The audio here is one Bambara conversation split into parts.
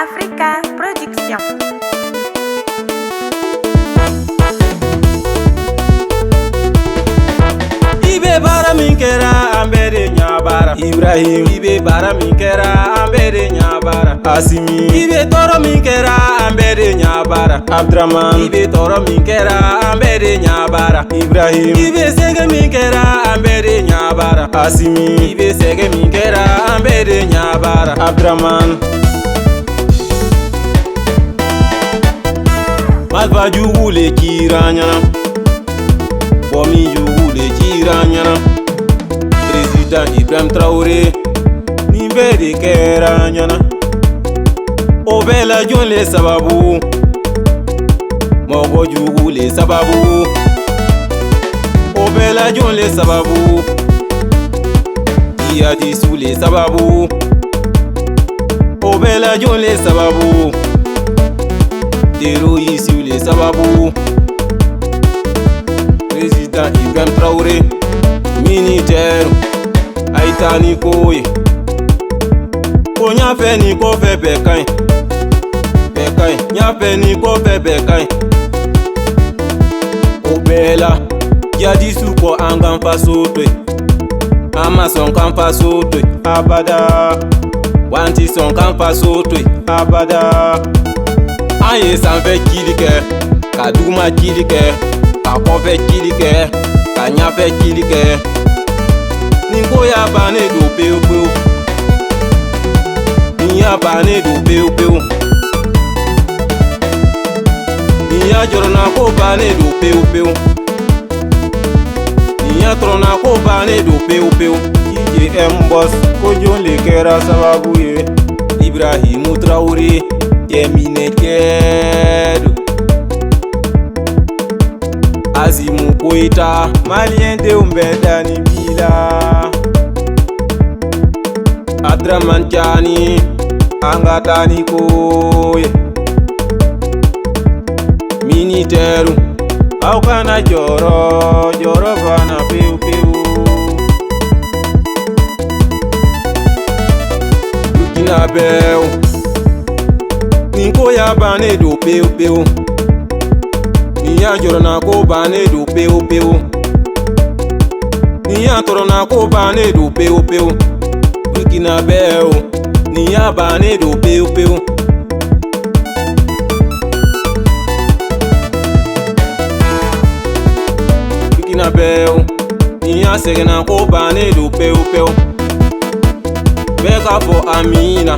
Africa Production. I bɛ baara min kɛra an bɛɛ de ɲɛ b'ara Ibrahim, i bɛ baara min kɛra an bɛɛ de ɲɛ b'ara Asimi, i bɛ tɔɔrɔ min kɛra an bɛɛ de ɲɛ b'ara Abdramane, i bɛ tɔɔrɔ min kɛra an bɛɛ de ɲɛ b'ara Ibrahim, i bɛ sɛgɛn min kɛra an bɛɛ de ɲɛ b'ara Asimi, i bɛ sɛgɛn min kɛra an bɛɛ de ɲɛ b'ara Abdramane. Marifa jugu le cira an ɲɛna, bɔmi jugu le cira an ɲɛna. Président Ibrahim Traoré, nin bɛɛ de kɛra an ɲɛna. O bɛɛ la jɔn le sababu? Mɔgɔ jugu le sababu. O bɛɛ la jɔn le sababu? Jihadisu le sababu. O bɛɛ la jɔn le sababu? Terroriste le sababu. Président Ibrahim Traoré, militaire, a ye taa ni ko ye. Ko ɲafɛ ni kɔfɛ bɛɛ ka ɲi, bɛɛ ka ɲi, ɲafɛ ni kɔfɛ bɛɛ ka ɲi. O bɛɛ la, jihadisu ko an k'an faso to yen. An ma sɔn k'an faso to yen abada. Wa an ti sɔn k'an faso to yen abada. An ye sanfɛ cili kɛ, ka duguma cili kɛ, ka kɔfɛ cili kɛ, ka ɲafɛ cili kɛ. Nin ko y'a bannen don pewu pewu. Nin y'a bannen don pewu pewu. Nin y'a jɔrɔna ko bannen don pewu pewu. Nin y'a tɔrɔna ko bannen don pewu pewu. IJM Boss, ko jɔn le kɛra sababu ye? Ibrahimu Traoré, cɛminɛ cɛ don. Azimu Koyita, Maliyɛn denw bɛɛ dani b'i la. Abdramane Tiani, an ka taa ni ko ye. Militaire, aw kana jɔrɔ, jɔrɔ banna pewu pewu. Burkina bɛɛ, nin ko y'a bannen don pewu pewu. Nin y'a jɔrɔna ko bannen don pewu pewu. Nin y'a tɔrɔna ko bannen don pewu pewu. Burkina bɛɛ, nin y'a bannen don pewu pewu. Burkina bɛɛ, nin y'a sɛgɛnna ko bannen don pewu pewu. Bɛɛ k'a fɔ amina,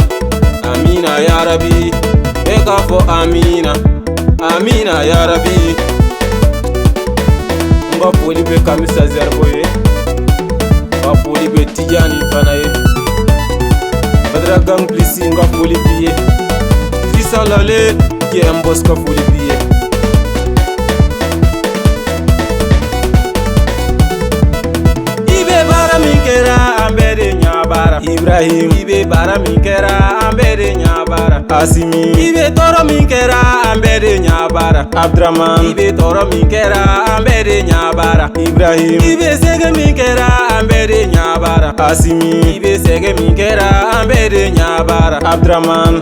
amina yarabi. Bɛɛ k'a fɔ amina, amina yarabi. N ka foli bɛ Kamisa Zerbo ye, n ka foli bɛ Tijani fana ye. Badara Gang Plisi, n ka foli b'i ye. Fisa Lale, JM Boss ka foli b'i ye. I bɛ baara min kɛra an bɛɛ de ɲɛ b'ara Ibrahim, i bɛ baara min kɛra an bɛɛ de ɲɛ b'ara Asimi, i bɛ tɔɔrɔ min kɛra an bɛɛ de ɲɛ b'ara Abdramane, i bɛ tɔɔrɔ min kɛra an bɛɛ de ɲɛ b'ara Ibrahim, i bɛ sɛgɛn min kɛra an bɛɛ de ɲɛ b'ara Asimi, i bɛ sɛgɛn min kɛra an bɛɛ de ɲɛ b'ara Abdramane.